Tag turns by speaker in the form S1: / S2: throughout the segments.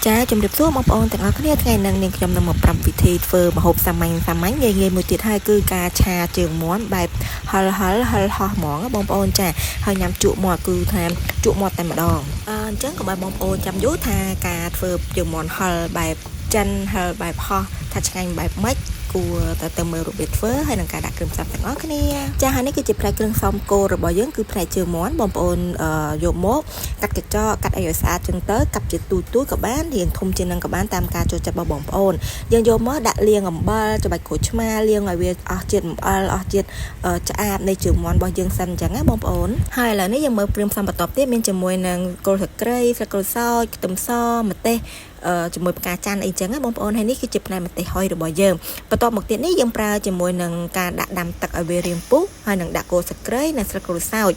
S1: ចាជំរាបសួរបងប្អូនទាំងអស់គ្នាថ្ងៃនេះនាងខ្ញុំនឹងមកប្រាប់វិធីធ្វើម្ហូបសាមញ្ញសាមញ្ញងាយងាយមួយទៀតហើយគឺការឆាជើងមាន់បែបហិលហិលហិលហោះហ្មងបងប្អូនចាហើយញ៉ាំជក់មាត់គឺថាជក់មាត់តែម្ដងអញ្ចឹងកុំឲ្យបងប្អូនចាំយូរថាការធ្វើជើងមាន់ហិលបែបចិនហិលបែបហោះថាឆ្ងាញ់បែបម៉េចគួរតែទៅមើលរបៀបធ្វើហើយនឹងការដាក់គ្រឿងផ្សំទាំងអស់គ្នាចាហើយនេះគឺជាផ្នែកគ្រឿងផ្សំគោលរបស់យើងគឺផ្នែកជើងមាន់បងប្អូនយកមកកាត់កញ្ចក់កាត់អីឲ្យស្អាតចឹងទៅកាប់ជាទូចទូចក៏បានរៀងធំជាងនឹងក៏បានតាមការចូលចិត្តរបស់បងប្អូនយើងយកមកដាក់លាងអំបិលច្បាច់ក្រូចឆ្មាលាងឲ្យវាអស់ជាតិអំបិលអស់ជាតិឆ្អាបនៃជើងមាន់របស់យើងសិនអញ្ចឹងណាបងប្អូនហើយឥឡូវនេះយើងមើលគ្រឿងផ្សំបន្ទាប់ទៀតមានជាមួយនឹងគល់ស្លឹកគ្រៃស្លឹកក្រូចសើចខ្ទឹមសម្ទេសជាមួយផ្កាច័ន្ទអីចឹងណាបងប្អូនហើយនេះគឺជាផ្នែកម្ទេសហុយរបស់យើងបន្ទាប់មកទៀតនេះយើងប្រើជាមួយនឹងការដាក់ដាំទឹកឲ្យវារៀងពុះហើយនឹងដាក់គល់ស្លឹកគ្រៃនិងស្លឹកក្រូចសើច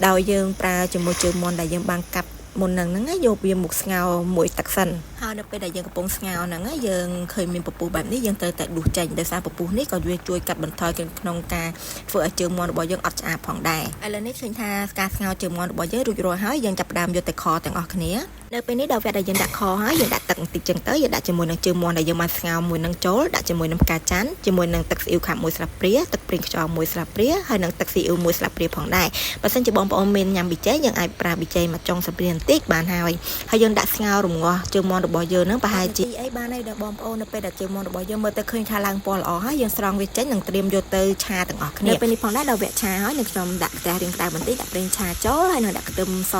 S1: ដោយយើងប្រើជាមួយជើងមាន់ដែលយើងបានកាប់មុននឹងហ្នឹងយកវាមកស្ងោរមួយទឹកសិនហើយនៅពេលដែលយើងកំពុងស្ងោរហ្នឹងយើងឃើញមានពពុះបែបនេះយើងត្រូវតែដួសចេញដោយសារពពុះនេះក៏វាជួយកាត់បន្ថយក្នុងការធ្វើឲ្យជើងមាន់របស់យើងអត់ឆ្អាបផងដែរឥឡូវនេះឃើញថាការស្ងោរជើងមាន់របស់យើងរួចរាល់ហើយយើងចាប់ផ្ដើមយកទៅខទាំងអស់គ្នានៅពេលនេះដល់វគ្គដែលយើងដាក់ខហើយយើងដាក់ទឹកបន្តិចចឹងទៅយើងដាក់ជាមួយនឹងជើងមាន់ដែលយើងបានស្ងោរមួយនឹងចូលដាក់ជាមួយនឹងផ្កាច័ន្ទជាមួយនឹងទឹកស៊ីអ៊ីវខាប់មួយស្លាបព្រាទឹកប្រេងខ្យងមួយស្លាបព្រាហើយនិងទឹកស៊ីអ៊ីវមួយស្លាបព្រាផងដែរបើសិនជាបងប្អូនមានញ៉ាំប៊ីចេងយើងអាចប្រើប៊ីចេងមួយចុងស្លាបព្រាបន្តិចបានហើយហើយយើងដាក់ស្ងោររងាស់ជើងមាន់របស់យើងហ្នឹងប្រហែលជាអីបានហើយដល់បងប្អូននៅពេលដែលជើងមាន់របស់យើងមើលទៅឃើញថាឡើងពណ៌ល្អហើយយើងស្រង់វាចេញនិងត្រៀមយកទៅឆាទាំងអស់គ្នានៅពេលនេះផងដែរដល់វគ្គឆាហើយនឹងខ្ញុំដាក់ខ្ទះរាងក្តៅបន្តិចដាក់ប្រេងឆាចូលហើយនឹងដាក់ខ្ទឹមស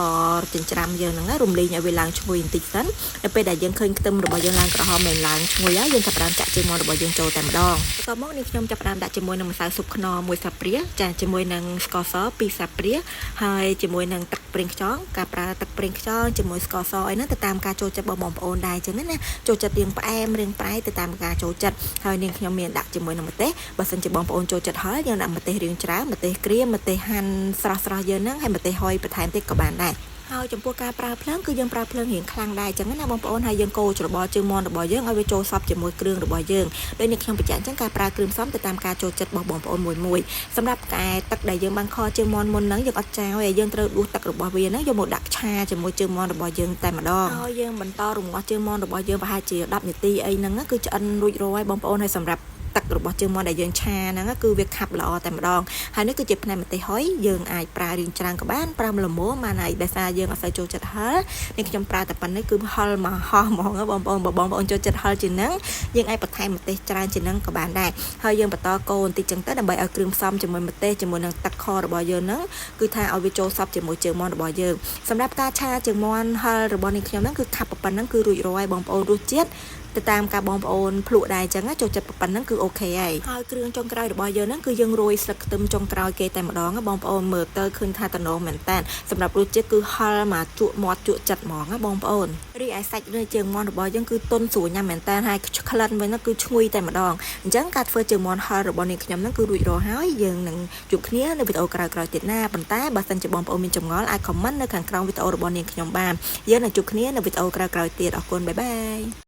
S1: ចិញ្ច្រាំយើងហ្នឹងរំលីងឲ្យវាឡើងឈ្ងុយបន្តិចសិននៅពេលដែលយើងឃើញខ្ទឹមរបស់យើងឡើងក្រហមមិនឡើងឈ្ងុយហើយយើងចាប់ផ្ដើមចាក់ជើងមាន់របស់យើងចូលតែម្ដងបន្ទាប់មកនេះខ្ញុំចាប់ផ្ដើមដាក់ជាមួយនឹងម្សៅស៊ុបខ្នុរមួយស្លាបព្រាចាជាមួយនឹងស្ករសពីរស្លាបព្រាហើយជាមួយនឹងទឹកប្រេងខ្យងការប្រើទឹកប្រេងខ្យងជាមួយស្ករសអីហ្នឹងទៅតាមការចូលចិត្តរបស់បងប្អូនដែរអញ្ចឹងណាចូលចិត្តរៀងផ្អែមរៀងប្រៃទៅតាមការចូលចិត្តហើយនាងខ្ញុំមានដាក់ជាមួយនឹងម្ទេសបើសិនជាបងប្អូនចូលចិត្តហើយយើងដាក់ម្ទេសរៀងច្រើនម្ទេសក្រៀមម្ទេសហាន់ស្រស់ស្រស់យើងហ្នឹងហើយម្ទេសហុយបន្ថែមទៀតក៏បានដែរហើយចំពោះការប្រើភ្លើងគឺយើងប្រើភ្លើងរៀងខ្លាំងដែរអញ្ចឹងណាបងប្អូនហើយយើងកូរច្របល់ជើងមាន់របស់យើងឲ្យវាចូលសព្វជាមួយគ្រឿងរបស់យើងដោយនេះខ្ញុំបញ្ជាក់អញ្ចឹងការប្រើគ្រឿងផ្សំទៅតាមការចូលចិត្តរបស់បងប្អូនមួយមួយសម្រាប់កែទឹកដែលយើងបានខជើងមាន់មុនហ្នឹងយើងអត់ចោលហើយយើងត្រូវដួសទឹករបស់វាហ្នឹងយកមកដាក់ឆាជាមួយជើងមាន់របស់យើងតែម្ដងហើយយើងបន្តរំងាស់ជើងមាន់របស់យើងប្រហែលជា10នាទីអីហ្នឹងគឺឆ្អិនរួចរាល់ហើយបងប្អូនហើយសម្រាប់ទឹករបស់ជើងមាន់ដែលយើងឆាហ្នឹងគឺវាខាប់ល្អតែម្ដងហើយនេះគឺជាផ្នែកម្ទេសហុយយើងអាចប្រើរៀងច្រើនក៏បានប្រើល្មមបានហើយដោយសារយើងអត់សូវចូលចិត្តហឹរនេះខ្ញុំប្រើតែប៉ុណ្ណេះគឺហឹរមកហោះហ្មងបងប្អូនបើបងប្អូនចូលចិត្តហឹរជាងហ្នឹងយើងអាចបន្ថែមម្ទេសច្រើនជាងហ្នឹងក៏បានដែរហើយយើងបន្តកូរបន្តិចចឹងទៅដើម្បីឲ្យគ្រឿងផ្សំជាមួយម្ទេសជាមួយនឹងទឹកខរបស់យើងហ្នឹងគឺថាឲ្យវាចូលសព្វជាមួយជើងមាន់របស់យើងសម្រាប់ការឆាជើងមាន់ហឹររបស់នេះខ្ញុំហ្នឹងគឺខាប់ប៉ុណ្ណឹងគឺរួចរាល់ហើយបងប្អូនរសជាតិទៅតាមការបងប្អូនភ្លក់ដែរអញ្ចឹងចូលចិត្តប៉ុណ្ណឹងគឺ OK ហើយហើយគ្រឿងចុងក្រោយរបស់យើងហ្នឹងគឺយើងរោយស្លឹកខ្ទឹមចុងក្រោយគេតែម្ដងបងប្អូនមើលទៅឃើញថាតំណងមែនតើសម្រាប់រសជាតិគឺហឹរមកជក់មាត់ជក់ចិត្តហ្មងណាបងប្អូនរីឯសាច់ឬជើងមាន់របស់យើងគឺទន់ស្រួលញ៉ាំមែនតើហើយក្លិនវិញគឺឈ្ងុយតែម្ដងអញ្ចឹងការធ្វើជើងមាន់ហឹររបស់នាងខ្ញុំហ្នឹងគឺរួចរាល់ហើយយើងនឹងជួបគ្នានៅវីដេអូក្រោយៗទៀតណាប៉ុន្តែបើសិនជាបងប្អូនមានចម្ងល់អាច comment នៅខាងក្រោមវីដេអូរបស់នាងខ្ញុំបានយើងនឹងជួបគ្នានៅវីដេអូក្រោយៗទៀតអរគុណ bye bye.